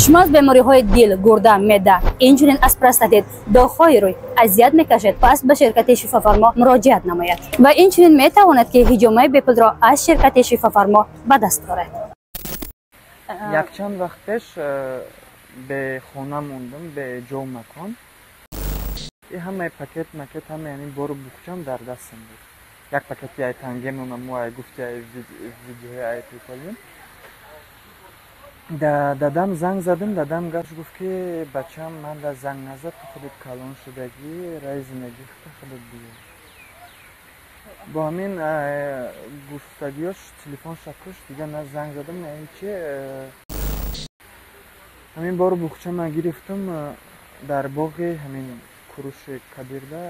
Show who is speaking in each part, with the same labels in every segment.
Speaker 1: Шумо аз бемориҳои дил, гурда, меъда, инчунин аз простатит, доғҳои рӯй азият мекашед, пас ба ширкати Шифофармо муроҷиат намоед ва инчунин метавонед, ки ҳиҷомаи бепулро аз ширкати Шифофармо ба даст оред.
Speaker 2: Якчанд вақт пеш бехона мондам, беҷо макон. И ҳамаи пакет макет, ҳамаи ҳамин бору буқчам дар дастам буд. Як пакети ай тангемона мо ай гуфти ай видеои ай приколем. Да дадам занг задам, дадам гашт гуфт, ки бачам, ман да занг назад, ту худат калон шудагӣ, раи зиндагӣ худат биё. Бо ҳамин гуфтагиёш телефонша кушт, дига на занг задам, на ҳечи. Ҳамин бору буқчама гирифтам, дар боғи ҳамин Куруши Кабирда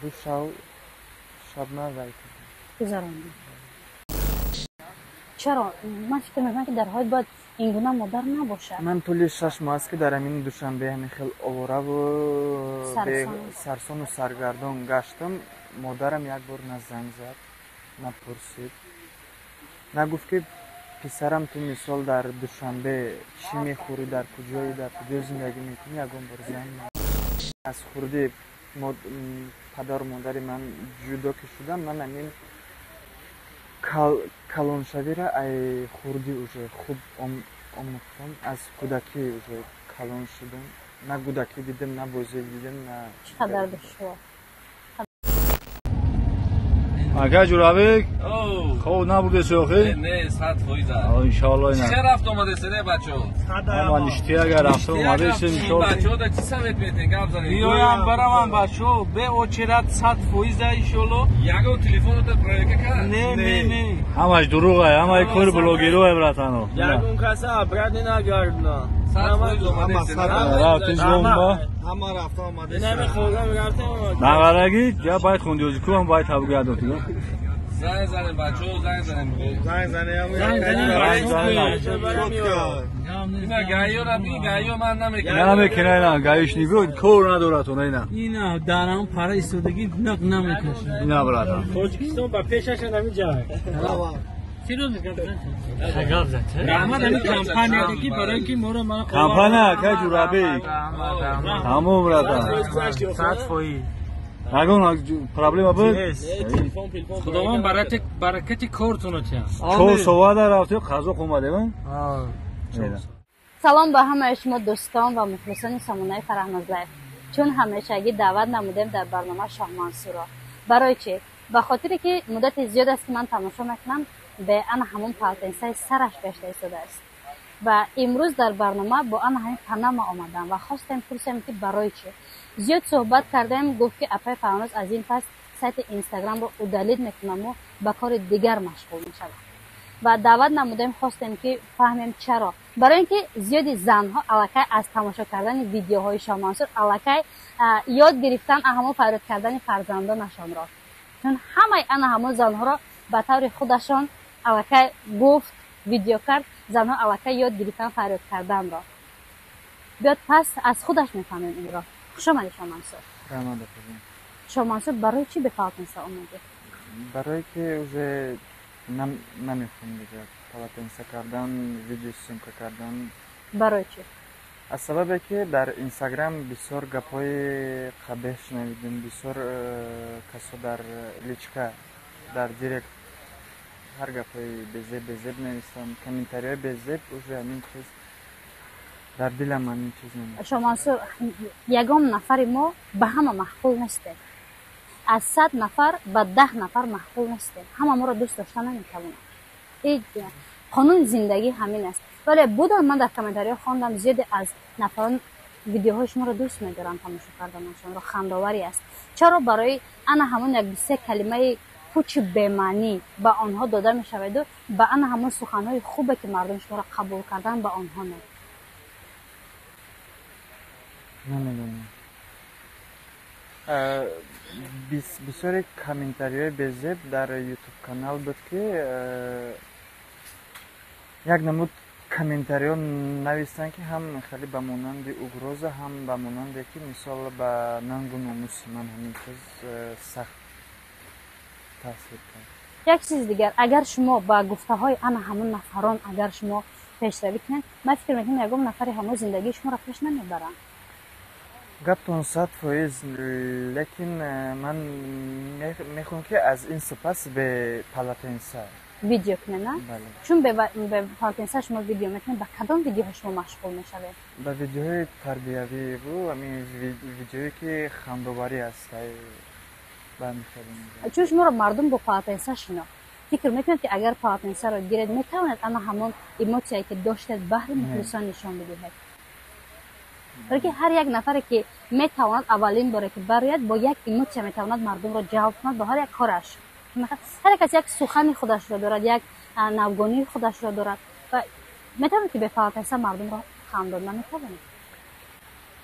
Speaker 2: ду шав шабна вай кардам.
Speaker 1: Гузарондем. Чаро? Ман фикр мекунам, ки дар ҳоят бояд ин гуна модар набошад.
Speaker 2: Ман тӯли 6 моҳ аст, ки дар ҳамин Душанбе ҳамин хел овораву сарсону саргардон гаштам. Модарам як бор на занг зад, на пурсид, на гуфт, ки писарам, ту мисол дар Душанбе чӣ мехӯрӣ, дар куҷоӣ, дар куҷо зиндагӣ мекунӣ, ягон бор занг. Аз хурдӣ падару модари ман ҷудо ки шудам, ман ҳамин калоншавиро ай хурдӣ уже хуб омӯхтам. Аз кӯдакӣ уже калон шудам, на кӯдакӣ дидам, на бозӣ дидам, на
Speaker 1: Чӣ қадар душвор.
Speaker 3: Ака Ҷурабек, хоб набудеси охи?
Speaker 4: Не, 100%.
Speaker 3: Иншоалло. Ина
Speaker 4: чӣ рафт омадеси, не, бачаҳо?
Speaker 3: Ама ништия, агар рафта омадеси, иншоалло.
Speaker 4: Бачаҳо да чӣ совет метен, гап занед.
Speaker 5: Биёям, баравам, бачаҳо, бе очерат, 100%, иншоалло.
Speaker 4: Ягон телефонота проверка кард?
Speaker 5: Не, не, не.
Speaker 3: Ҳамаш дурӯғай, ҳамаи кори блогерое, братано.
Speaker 5: Ягон каса обратно нагардна.
Speaker 4: 100% омадеси.
Speaker 3: Рафтиш бомба.
Speaker 6: Ҳама рафта омадеси.
Speaker 5: Намехоҳам, рафтам.
Speaker 3: Нағараги я байт хундиёзи ку ҳам байт ҳабгардотиго.
Speaker 4: Занг занем, бачаҳо, занг занем.
Speaker 6: Занг занем.
Speaker 3: Занг занем.
Speaker 4: Ина гаёра би, гаё ман намекунам.
Speaker 3: Намекуна, ина гаиш нигӯ, кор надорад она ина.
Speaker 5: Ина дарам пара истодагӣ нақ намекашад.
Speaker 3: Ина, братан.
Speaker 5: Тоҷикистон ба пешашан ҳамин ҷай. Раҳмат ҳамин компания ки барои ки моро
Speaker 3: Компания ака Ҷурабек. Тамом, братан.
Speaker 5: 100%.
Speaker 3: Ягон проблема буд?
Speaker 5: Худованд баракати кортонро тиҳад.
Speaker 3: 4 соата рафтем, қазоқ омадем.
Speaker 1: Салом ба ҳамаи шумо, дӯстон ва мухлисони сомонаи Фараҳнозлайф. Чун ҳамешагӣ даъват намудем дар барнома Шоҳмансурро. Барои чӣ? Ба хотире ки муддати зиёд аст, ки ман тамошо мекунам, бе ана ҳамон полотенцаи сараш гашта истодааст ва имрӯз дар барнома бо ана ҳамин панама омадам ва хостем пурсем, ки барои чӣ. Зиёд суҳбат кардем, гуфт, ки апаи Фараҳноз, аз ин пас сайти Инстаграмро удалить мекунаму ба кори дигар машғул мешавам. Ва даъват намудем, хостем, ки фаҳмем чаро. Барои ин ки зиёди занҳо аллакай аз тамошо кардани видеоҳои Шоҳмансур аллакай ёд гирифтан ҳамон фарёд кардани фарзандонашонро, чун ҳамаи ана ҳамон занҳоро ба таври худашон аллакай гуфт, видео кард, занҳо аллакай ёд гирифтан фарёд карданро. Биёд, пас аз худаш мефаҳмем инро. Хушомадӣ, Шоҳмансур.
Speaker 2: Раҳмат, апаҷон.
Speaker 1: Шоҳмансур, барои чӣ бе полотенца омадӣ?
Speaker 2: Барое ки уже намехоҳам дига полотенца кардан, видеосъёмка кардан.
Speaker 1: Барои чӣ?
Speaker 2: Аз сабабе ки дар Инстаграм бисёр гапҳои қабеҳ шунавидем, бисёр касо дар личка, дар директ ҳар гапҳои безеб безеб нависанд, комментариҳои безеб. Уже ҳамин чиз дар дилам, ҳамин чиз намешавад.
Speaker 1: Шоҳмансур, ягон нафари мо ба ҳама маъқул нестем. Аз 100 нафар ба 10 нафар маъқул нестем. Ҳама моро дӯст дошта наметавонад. Қонуни зиндагӣ ҳамин аст. Вале буданд, ман дар комментариҳо хондам, зиёде аз нафарон видеоҳои шуморо дӯст медоранд, тамошо карданашонро, хандоварӣ аст. Чаро барои ана ҳамон як дусе калимаи пучи бемаънӣ ба онҳо дода мешаваду ба ана ҳамон суханҳои хубе, ки мардум шуморо қабул кардан, ба онҳо не?
Speaker 2: Намедонам. Бисёре комментариҳои безеб дар Ютуб канал буд, ки як намуд комментариҳо навистанд, ки ҳам хеле ба монанди угроза, ҳам ба монанде ки мисол ба нангу номуси ман ҳамин чиз сахт таъсир кард.
Speaker 1: Як чизи дигар, агар шумо ба гуфтаҳои ана ҳамон нафарон, агар шумо пешравӣ кунед, ман фикр мекунам, ягон нафари ҳамо зиндагии шуморо пеш намебаранд.
Speaker 2: Гаптон 100%, лекин ман мехоҳам, ки аз ин сипас бе полотенца
Speaker 1: видео кунед, на? Чун бе полотенца шумо видео мекунед, ба кадом видеоҳо шумо машғул мешавед?
Speaker 2: Ба видеоҳои тарбиявӣ бу ҳамин видеое, ки хандоварӣ аст.
Speaker 1: Чун шуморо мардум бо полотенца шинохт, фикр мекунед, ки агар полотенцаро гиред, метавонед ана ҳамон эмоцияе, ки доштед, баҳри мухлисон нишон бидиҳед? Барои ки ҳар як нафаре, ки метавонад аввалин боре ки барояд, бо як эмоция метавонад мардумро ҷалб кунад, бо ҳар як кораш. Ҳар як кас як сухани худашро дорад, як навгонии худашро дорад ва метавонед, ки бе полотенца мардумро хандон наметавонед?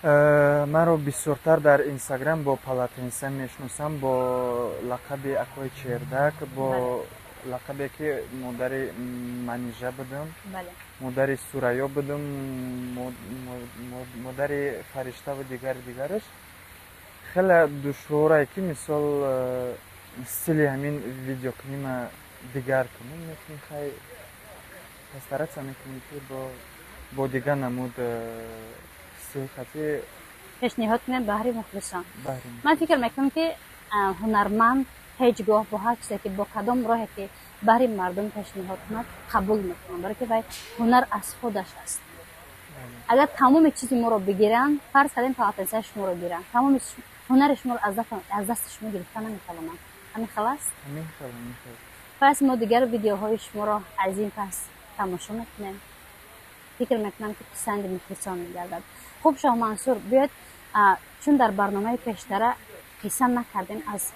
Speaker 2: Маро бисёртар дар Инстаграм бо полотенца мешиносам, бо лақаби акои чердак, бо лақабе, ки модари Манижа будам, модари Сурайё будам, модари Фариштаву дигари дигараш. Хеле душворае, ки мисол стили ҳамин видеокунима дигар кунем, лекин хай, постараться мекунем, ки бо дигар намуд стил хати
Speaker 1: пешниҳод кунем баҳри мухлисон. Ман фикр мекунам, ки ҳунарманд ҳеҷ гоҳ бо ҳар чизе, ки бо кадом роҳе ки баҳри мардум пешниҳод кунад, қабул мекунад, барое ки вай ҳунар аз худаш аст. Агар тамоми чизи моро бигиранд, фарз кардем, полотенцаи шуморо гиранд, тамоми ҳунари шуморо аз дасти шумо гирифта наметавонанд. Ҳамин хел аст? Пас мо дигар видеоҳои шуморо аз ин пас тамошо мекунем. Фикр мекунам, ки писанди мухлисон мегардад. Хуб, Шоҳмансур, биёед, чун дар барномаи пештара қисса накардем аз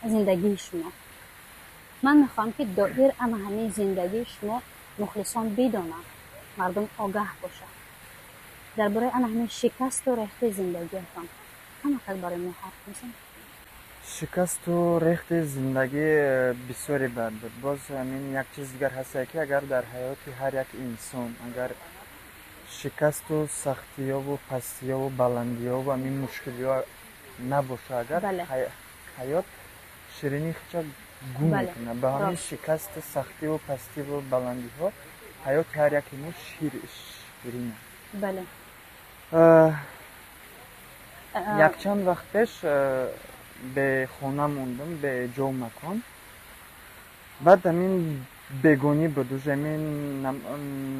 Speaker 1: зиндагии шумо, ман мехоҳам, ки доир ана ҳамин зиндагии шумо мухлисон бидонанд, мардум огаҳ бошад дар бораи ана ҳамин шикасту рехти зиндагиятон. Ҳамақад барои мо ҳарф мезанед.
Speaker 2: Шикасту рехти зиндагӣ бисёре бад буд. Боз ҳамин як чиз дигар ҳастае, ки агар дар ҳаёти ҳар як инсон агар шикасту сахтиёву пастиёву баландиёву ҳамин мушкилиҳо набоша, агар ҳаёт ширинии худша гум мекунад. Ба ҳамин шикасту сахтиву пастиву баландиҳо ҳаёти ҳар яке мо ширин. Якчанд вақт пеш бехона мондам, беҷо макон. Баъд ҳамин бегонӣ буд, уже ҳамин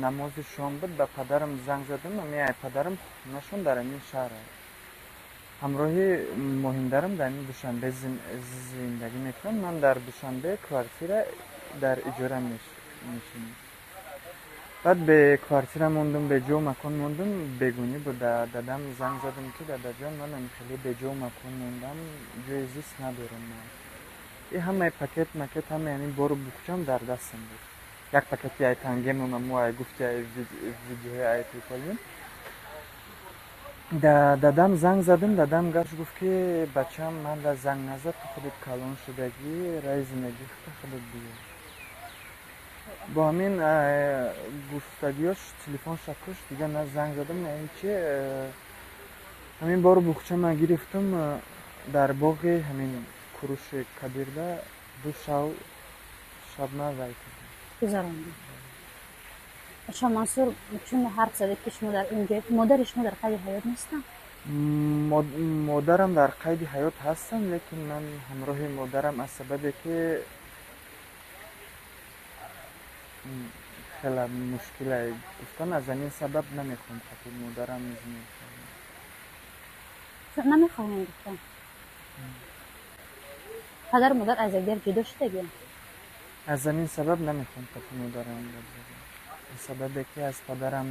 Speaker 2: намози шом буд, ба падарам занг задам. Ҳамин падарам хонашон дар ҳамин шаҳр, ҳамроҳи моҳиндарам дар ҳамин Душанбе зиндагӣ мекунам. Ман дар Душанбе квартира дар иҷора мешинам. Баъд бе квартира мондум, беҷо макон мондум, бегонӣ буд. Дадам занг задам, ки дадаҷон, ман хеле беҷо макон мондам, ҷои зист надорам. Ман и ҳамаи пакет макет, ҳамаи ҳамин бору бухчам дар дастам буд. Як пакети ай тангемонаму ай гуфти ай видеои ай приколем. Дадам занг задам, дадам гашт, гуфт, ки бачам, ман да занг назад, ту худат калон шудагӣ, раи зиндагӣ худат биё. Бо ҳамин гуфтагиёш телефонша кушт, дигар на занг задам, на ҳечи. Ҳамин бору бухчама гирифтам, дар боғи ҳамин Куруши Кабирда ду шав шабма вай кардам.
Speaker 1: Гузарондем. Шоҳмансур, чун ҳарф задед, ки шумо дар ин ҷой, модари шумо дар қайди ҳаёт нестанд?
Speaker 2: Модарам дар қайди ҳаёт ҳастанд, лекин ман ҳамроҳи модарам аз сабабе, ки хеле мушкиле гуфтан, аз ҳамин сабаб намехоҳам қати модарам
Speaker 1: Намехоҳем гуфтан. Падару модар аз якдигар ҷудо шудагианд?
Speaker 2: Аз ҳамин сабаб намехоҳам қати модарам гап занам, сабабе ки аз падарам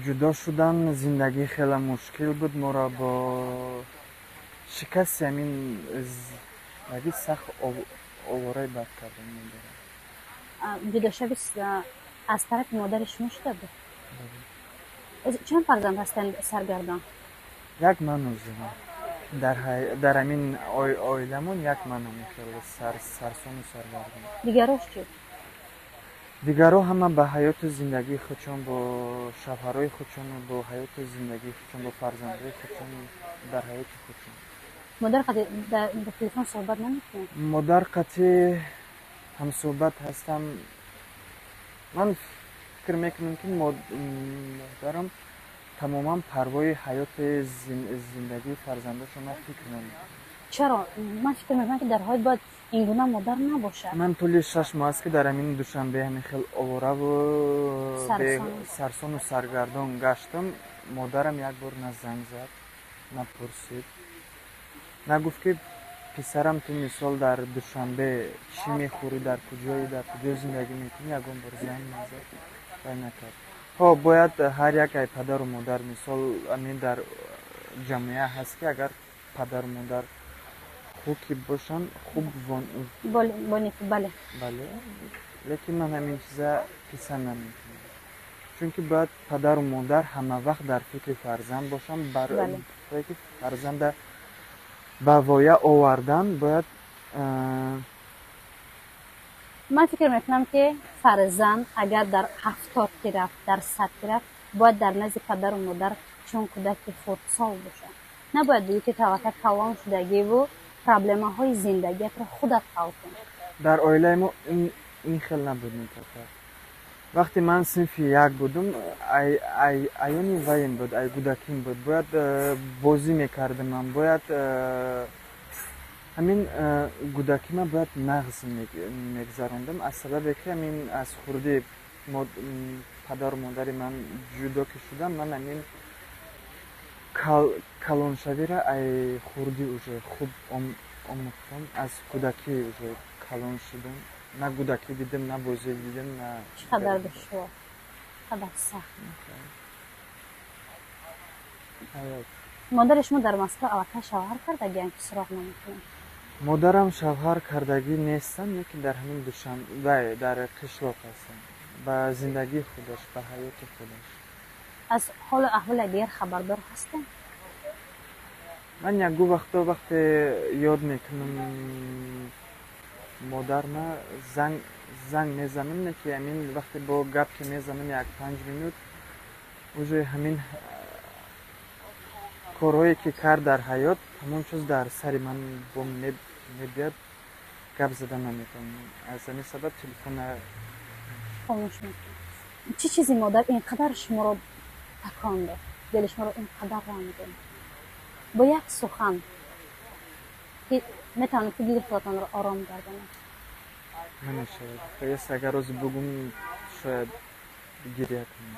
Speaker 2: ҷудо шудан, зиндагӣ хеле мушкил буд. Моро бо шикасти ҳамин зиндагӣ сахт овораи бад кардам модарам.
Speaker 1: Ҷудошавӣ аз тарафи модари шумо шуда буд? Чанд фарзанд ҳастанд, саргардон?
Speaker 2: Як ман озимам дар ҳамин оиламон, як манам хеле сарсону саргардон.
Speaker 1: Дигарош чӣ?
Speaker 2: Дигарҳо ҳама ба ҳаёту зиндагии худшон, бо шавҳарҳои худшону бо ҳаёту зиндагии худшон, бо фарзандҳои худшону дар ҳаёти худшон.
Speaker 1: Модар қати ба телефон суҳбат намекунед?
Speaker 2: Модар қати ҳамсуҳбат ҳастам. Ман Фикр мекунам, ки модарам тамоман парвои ҳаёти зиндагии фарзандошона фикр намекунад.
Speaker 1: Чаро? Ман фикр мекунам, ки дар ҳоят бояд ин гуна модар набошад.
Speaker 2: Ман тӯли 6 моҳ аст, ки дар ҳамин Душанбе ҳамин хел овораву сарсону саргардон гаштам. Модарам як бор на занг зад, на пурсид, на гуфт, ки писарам, ту мисол дар Душанбе чӣ мехӯрӣ, дар куҷоӣ, дар куҷо зиндагӣ мекунӣ. Ягон бор занг назад, вай накард. Ҳо, бояд ҳар як ай падару модар, мисол, ҳамин дар ҷамъия ҳаст, ки агар падару модар хуб ки бошанд, хуб.
Speaker 1: Бале.
Speaker 2: Бале, лекин ман ҳамин чиза писанд намекунам, чунки бояд падару модар ҳама вақт дар фикри фарзанд бошанд. Барое ки фарзанда ба воя овардан бояд.
Speaker 1: Ман фикр мекунам, ки фарзанд агар дар 70 ки рафт, дар 100 ки рафт, бояд дар назди падару модар чун кӯдаки хурдсол бошад. Набояд гӯӣ, ки таваккал калон шудагиву проблемаҳои зиндагиятро худат ҳал кун.
Speaker 2: Дар оилаи мо ин хел набуд. Метата вақте ман синфи як будум, аёни ваем буд, ай кӯдаким буд, бояд бозӣ мекардам, бояд ҳамин кӯдакима бояд нағз мегзарондам. Аз сабабе ки ҳамин аз хурдӣ падару модари ман ҷудо ки шудам, ман ҳамин калоншавиро ай хурдӣ уже хуб омӯхтам. Аз кӯдакӣ уже калон шудам, на кӯдакӣ дидем, на бозӣ дидем, на
Speaker 1: Чӣ қадар душвор, қадар сахт. Модари шумо дар Москва аллакай шавҳар кардагиан, ки суроғ намекунад?
Speaker 2: Модарам шавҳар кардагӣ нестанд, лекин дар ҳамин Душанбе, дар қишлоқ ҳастанд, ба зиндагии худаш, ба ҳаёти худаш.
Speaker 1: Аз ҳолу аҳволи дигар хабардор ҳастем?
Speaker 2: Ман ягу вақто вақте ёд мекунам модарма, занг мезанам, не ки ҳамин вақте бо гап ки мезанам, як 5 минут, уже ҳамин корҳое ки кард дар ҳаёт, ҳамон чиз дар сари ман бо мебиёд, гап зада наметавонам. Аз ҳамин сабаб телефона
Speaker 1: хомӯш мекунам. Чӣ чизи модар ин қадар шуморо такон дод, дили шуморо ин қадар ранг дод? Бо як сухан ки метавонад, ки дили худатонро ором гардонад.
Speaker 2: Намешавад. Агар рӯзи бугум, шояд гиря кунам.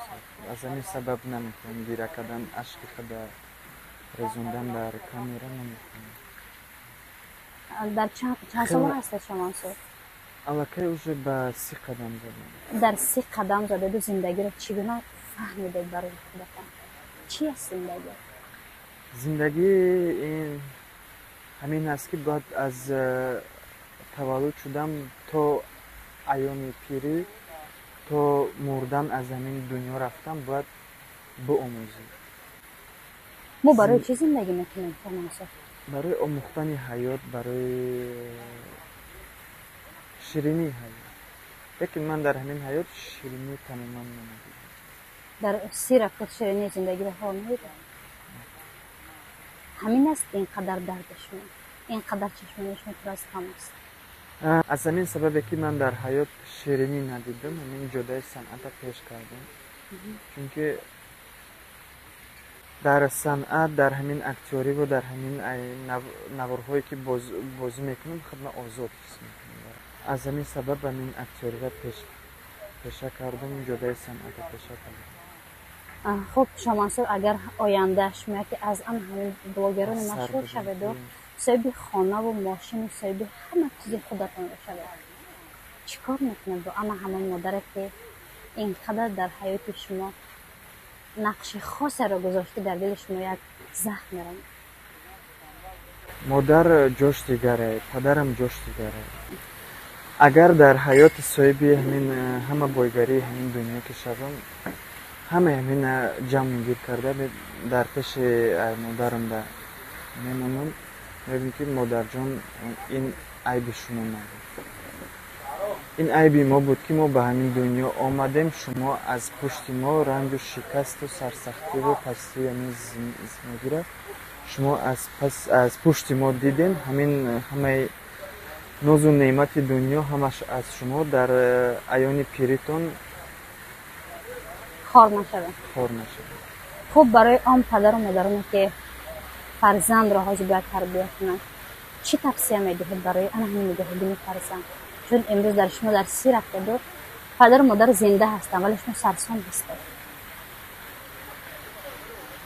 Speaker 2: Аз ҳамин сабаб намехоҳам гиря кардан, ашки худа резондан дар камера намехоҳам.
Speaker 1: Дар чанд сола ҳастед шумо, Мансур?
Speaker 2: Аллакай уже ба 30 қадам задам.
Speaker 1: Дар 30 қадам задеду зиндагиро чӣ гуна фаҳмидед барои худатон? Чӣ аст зиндагӣ?
Speaker 2: Зиндагӣ ин ҳамин аст, ки бояд аз таваллуд шудам то айёми пирӣ, то мурдан, аз ҳамин дунё рафтан бояд биомӯзӣ.
Speaker 1: Мо барои чӣ зиндагӣ мекунем, Мансур?
Speaker 2: Барои омӯхтани ҳаёт, барои ширинии ҳаёт. Лекин ман дар ҳамин ҳаёт ширинӣ тамоман намедидам.
Speaker 1: Дар 30 рафта ширинии зиндагиро ҳол надидед. Ҳамин аст ин қадар дарди шумо, ин қадар чашмони шумо пур аз ғам аст.
Speaker 2: Аз ҳамин сабабе ки ман дар ҳаёт ширинӣ надидам, ҳамин ҷодаи санъата пеш кардам, чунки дар санъат, дар ҳамин актёриву дар ҳамин наворҳое ки бозӣ мекунам, худма озод ҳис мекунам. Аз ҳамин сабаб ҳамин актёрира пеша кардам, ҷодаи санъата пеша кардам.
Speaker 1: Хуб, Шомансур, агар оянда шумо яке аз ан ҳамин блогерони машҳур шаведу соҳиби хонаву мошину соҳиби ҳама чизи худатонро шавед, чӣ кор мекунед бо ана ҳамон модаре, ки ин қадар дар ҳаёти шумо нақши хосеро гузошт, ки дар дили шумо як захм меронад?
Speaker 2: Модар ҷош дигаре, падарам ҷош дигаре. Агар дар ҳаёти соҳиби ҳамин ҳама бойгарии ҳамин дунё ки шавам, ҳамаи ҳамина ҷамъ гир карда, дар пеши модарам мемонам, мегӯям, ки модарҷон, ин айби шумо набуд, ин айби мо буд, ки мо ба ҳамин дунё омадем. Шумо аз пушти мо ранҷу шикасту сарсахтиву пастии ҳамин зиндагиро шумо аз пушти мо дидем. Ҳамин ҳамаи нозу неъмати дунё ҳамаш аз шумо дар аёни пиритон.
Speaker 1: Хор нашавем.
Speaker 2: Хор нашавем.
Speaker 1: Хуб, барои он падару модароне ки фарзандро ҳозир бояд тарбия кунанд, чӣ тавсия медиҳед барои ана ҳамин нигоҳубини фарзанд? Чун имрӯз дар шумо дар си рафтаду падару модар зинда ҳастанд, вале шумо сарсон ҳастед.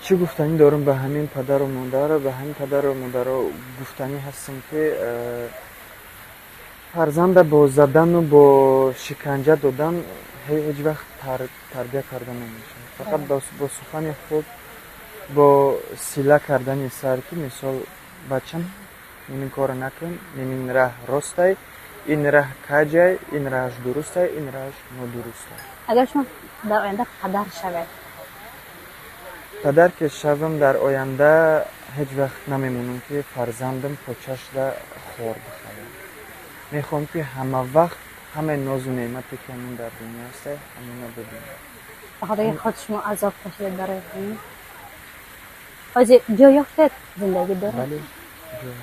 Speaker 2: Чӣ гуфтанӣ дорам ба ҳамин падару модар? Ба ҳамин падару модаро гуфтанӣ ҳастам, ки фарзанда бо задану бо шиканҷа додан ҳеҷ вақт тарбия карда намешавад. Фақат бо сухани хуб, бо сила кардани сар, ки мисол бачам, ин корро накун, ин раҳ ростай, ин раҳ каҷай, ин раҳаш дурустай, ин раҳаш нодурустай.
Speaker 1: Агар шумо дар оянда падар шавед?
Speaker 2: Падар ки шавам дар оянда, ҳеҷ вақт намемонам, ки фарзандам почашда хор бихӯрад. Мехоҳам, ки ҳама вақт ҳамаи нозу неъмате, ки ҳамин дар дунё ҳастай, ҳамона бибинам.
Speaker 1: Ба хотири худ шумо азоб кашидед барои ҳамин. Ҳозир ҷой ёфтед, зиндагӣ доред?
Speaker 2: Бале, ҷой.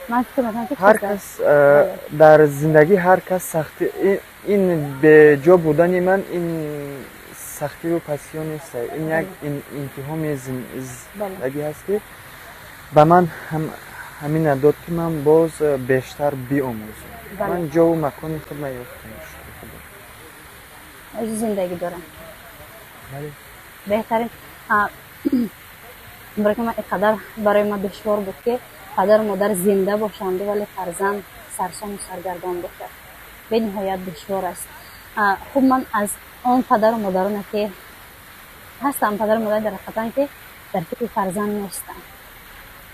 Speaker 1: Ман фикр мекунам, ки
Speaker 2: ҳар кас дар зиндагӣ, ҳар кас сахти, ин беҷо будани ман ин сахтиву пастиё нест, ин як имтиҳони зиндагӣ ҳаст, ки ба ман ҳамина дод, ки ман боз бештар биомӯзам. Ман ҷову макони худма ёфтам, шукри Худо.
Speaker 1: Зиндагӣ дорам.
Speaker 2: Бале.
Speaker 1: Беҳтарин. Барои ман инқадар барои ман душвор буд, ки падару модар зинда бошанд, вале фарзанд сарсону саргардон бошад. Бениҳоят душвор аст. Хуб, ман аз он падару модароне ки ҳастанд, падару модар дар ҳақиқатан ки дар фикри фарзанд нестанд.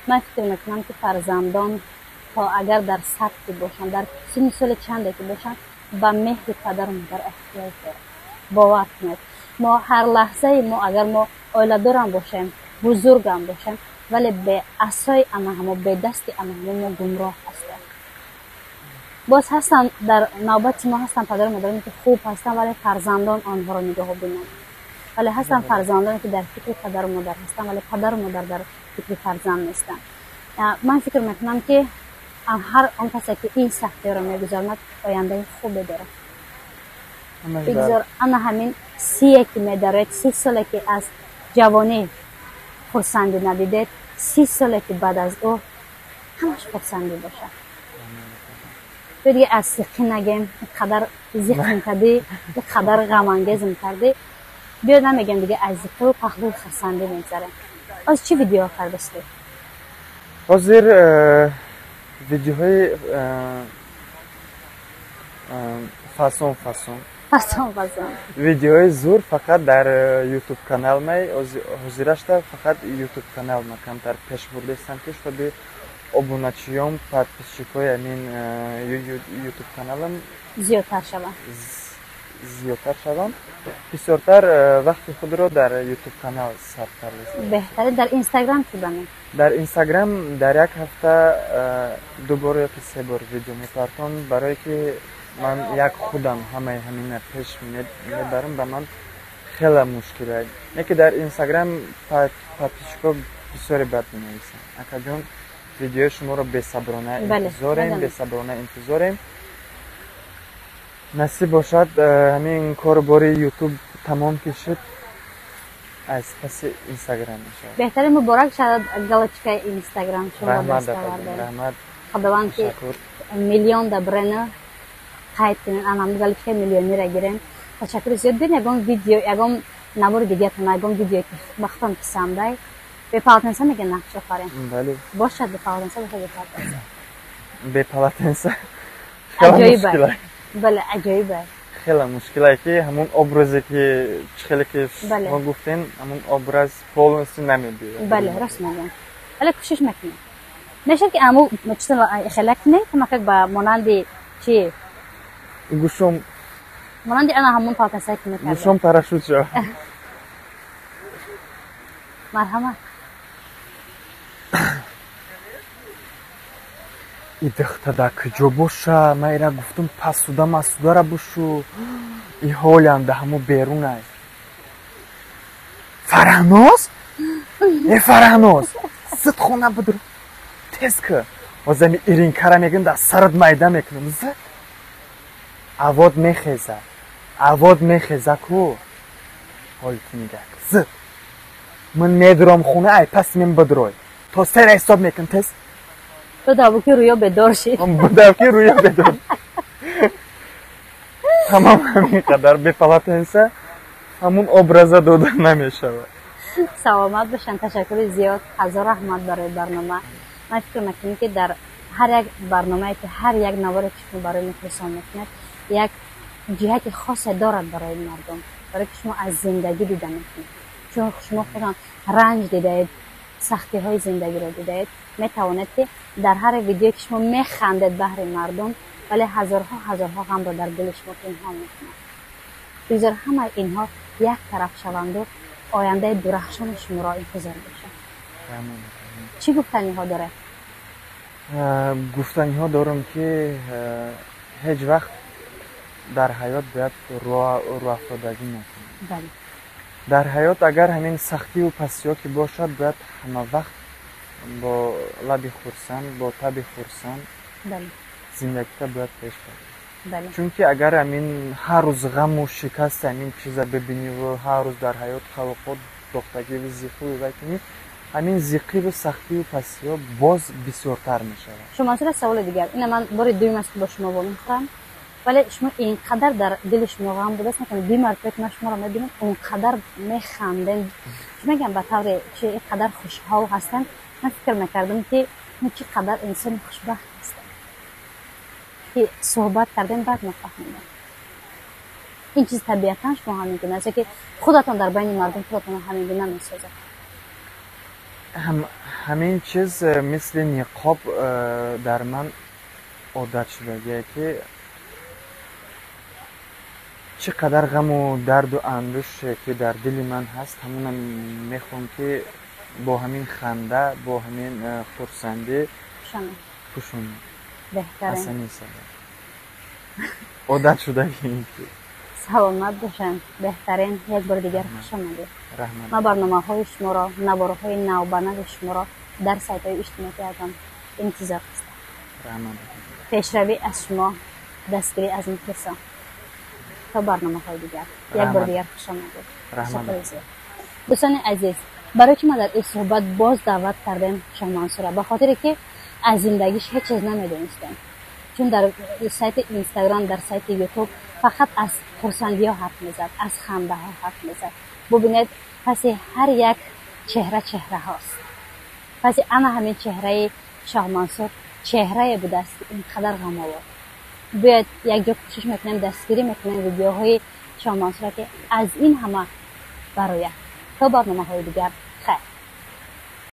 Speaker 1: Ман фикр мекунам, ки фарзандон то агар дар сатҳе бошанд, дар синни соли чанде ки бошанд, ба меҳри падару модар эҳтиёҷ доранд. Бовар кунед, мо ҳар лаҳзаи мо, агар мо оиладорам бошем, бузургам бошем, вале бе асои ана ҳамо, бе дасти ана ҳамо мо гумроҳ ҳастем. Боз ҳастанд, дар навбати мо ҳастанд падару модароне, ки хуб ҳастанд, вале фарзандон онҳоро нигоҳубин намекунанд. Вале ҳастанд фарзандоне, ки дар фикри падару модар ҳастанд, вале падару модар дар фикри фарзанд нестанд. Ман фикр мекунам, ки ҳар он касе, ки ин сахтиёро мегузаронад, ояндаи хубе дорад. Бигзор ана ҳамин сие ки медароед, 30 соле ки аз ҷавонӣ хурсандӣ надидед, 30 соле ки баъд аз ӯ ҳамаш хурсандӣ бошад. Ё дига аз сиқӣ нагем, инқадар зиқм кардӣ, инқадар ғамангезм кардӣ. Биё намегем дига, аз зиқиву паҳлӯи хурсандӣ мегзарем. Оз чӣ видео кардастӣ?
Speaker 2: Ҳозир видеоҳои фасон фасон.
Speaker 1: Фасон фасон.
Speaker 2: Видеои зур фақат дар ютуб канал май. Ҳозирашта фақат ютуб канал ма камтар пеш бурдастам, ки чтобы обуначиён, подписчикои ҳамин ютуб каналам
Speaker 1: зиёдтар шаванд.
Speaker 2: Зиёдтар шаванд. Бисёртар вақти худро дар ютуб канал сарф кардастам.
Speaker 1: Беҳтарин. Дар инстаграм чӣ бане?
Speaker 2: Дар инстаграм дар як ҳафта ду бор ёки се бор видео мепартом, барое ки ман як худам ҳамаи ҳамина пеш мебарам, ба ман хеле мушкил. Не ки дар инстаграм подписчико бисёре бад менависанд: «Акаҷон, видеои шуморо бесаброна интизорем, бесаброна интизорем». Насиб бошад, ҳамин кору бори ютуб тамом ки шуд, аз паси инстаграм мешавад.
Speaker 1: Беҳтарин, муборак шавад галочкаи инстаграм шумо даст овардед.
Speaker 2: Раҳмат.
Speaker 1: Худованд ки миллион да брена қайд кунед, анам галочкаи миллионира гирем. Ташаккури зиёд. Бин, ягон видео, ягон навори дигатон, ягон видеое ки ба худтон писандай, бе полотенца мегӯян нақш офарин.
Speaker 2: Бале.
Speaker 1: Бошад бе полотенца, бошад бе полотенца.
Speaker 2: Бе полотенца.
Speaker 1: Аҷоиба, бале, аҷоиба.
Speaker 2: Хеле мушкиле, ки ҳамун образе, ки хеле ки шумо гуфтем, ҳамун образ полностью намебиёяд.
Speaker 1: Бале, рост мегӯям, вале кӯшиш мекунем. Мешавад, ки аму чиза хела кунем, камакак ба монанди чи
Speaker 2: гӯшом
Speaker 1: монанди ана ҳамун полотенцае ки мекардем.
Speaker 2: Гӯшом парашют шав.
Speaker 1: Марҳамат.
Speaker 2: И духта дар куҷо боша? Ман ира гуфтум, пасуда масудара бушу, и ҳолям да ҳамо берунай. Фараҳноз, э Фараҳноз, зид хона будр, тез ки озами иринкара мегӯм, дар сарат майда мекунам. Зид авод мехеза, авод мехеза ку. Ҳоли ту нигаҳ кун. Зид. Ман медурам хона, ай пас мен бидрой. То сера ҳисоб мекун тез.
Speaker 1: Ту давуки рӯё бедор шид.
Speaker 2: Будав ки рӯё бедор. Тамом ҳамин қадар бе полотенца ҳамун образа дода намешавад.
Speaker 1: Саломат бошанд, ташаккури зиёд, ҳазор раҳмат барои барнома. Ман фикр мекунам, ки дар ҳар як барномае ки ҳар як наворе ки шумо барои мухлисон мекунед, як ҷиҳати хосе дорад барои мардум, барое ки шумо аз зиндагӣ дида мекунед, чун шумо худам ранҷ дидаед, сахтиҳои зиндагиро дидаед, метавонед ки дар ҳар видеое ки шумо механдед баҳри мардум, вале ҳазорҳо ҳазорҳо ғамро дар дили шумо пинҳон мекунад. Бигзор ҳамаи инҳо як тараф шаванду ояндаи дурахшони шуморо интизор бошад. Чӣ гуфтаниҳо доред?
Speaker 2: Гуфтаниҳо дорам, ки ҳеҷ вақт дар ҳаёт бояд рӯафтодагӣ накунӣ. Дар ҳаёт агар ҳамин сахтиву пастиҳо ки бошад, бояд ҳама вақт бо лаби хурсанд, бо таби хурсанд зиндагита бояд пеш барӣ. Чунки агар ҳамин ҳар рӯз ғаму шикасти ҳамин чиза бибиниву ҳар рӯз дар ҳаёт қавоқот дохтагиву зиқиву вай кунӣ, ҳамин зиқиву сахтиву пастиҳо боз бисёртар мешавад.
Speaker 1: Шумо Мансур, саволи дигар. Ина ман бори дуюм аст, ки бо шумо вомехӯрам, вале шумо инқадар дар дили шумо ғам будааст, накунед, ду маротиба ки ман шуморо мебинам, онқадар механдем, чӣ мегӯям, ба тавре чи ин қадар хушҳол ҳастем. Ман фикр мекардам, ки шумо чӣ қадар инсони хушбахт ҳастем, ки суҳбат кардем, баъд нафаҳмидам, ин чиз табиатан шумо ҳамин гуна аст, ки худатон дар байни мардум худатонро ҳамин гуна месозад?
Speaker 2: Ҳамин чиз мисли ниқоб дар ман одат шудагие, ки чӣ қадар ғаму дарду андӯше ки дар дили ман ҳаст, ҳамонам мехоҳам, ки бо ҳамин ханда, бо ҳамин хурсандӣ пӯшонам. Аз ҳамин сабаб одат шудаги ин чиз.
Speaker 1: Саломат бошанд, беҳтарин. Як бори дигар хуш омадед. Ман барномаҳои шуморо, наворҳои навбанави шуморо дар сайтҳои иҷтимоиятон интизор ҳастам. Пешравӣ аз шумо, дастгирӣ аз мухлисон. То барномаҳои дигар, як бори дигар хуш омадед. Дӯстони азиз, барои чӣ ман дар ин суҳбат боз даъват кардем Шоҳмансура? Ба хотире ки аз зиндагиш ҳеҷ чиз намедонистем, чун дар сайти Инстаграм, дар сайти Ютуб фақат аз хурсандиҳо ҳарф мезад, аз хандаҳо ҳарф мезад. Бубинед, паси ҳар як чеҳра чеҳраҳост. Паси ана ҳамин чеҳраи Шоҳмансур чеҳрае будааст, ки ин қадар ғамовор. Бояд якҷо кӯшиш мекунем, дастгирӣ мекунем видеоҳои Шоҳмансура, ки аз ин ҳама барояд. То барномаҳои дигар, хайр.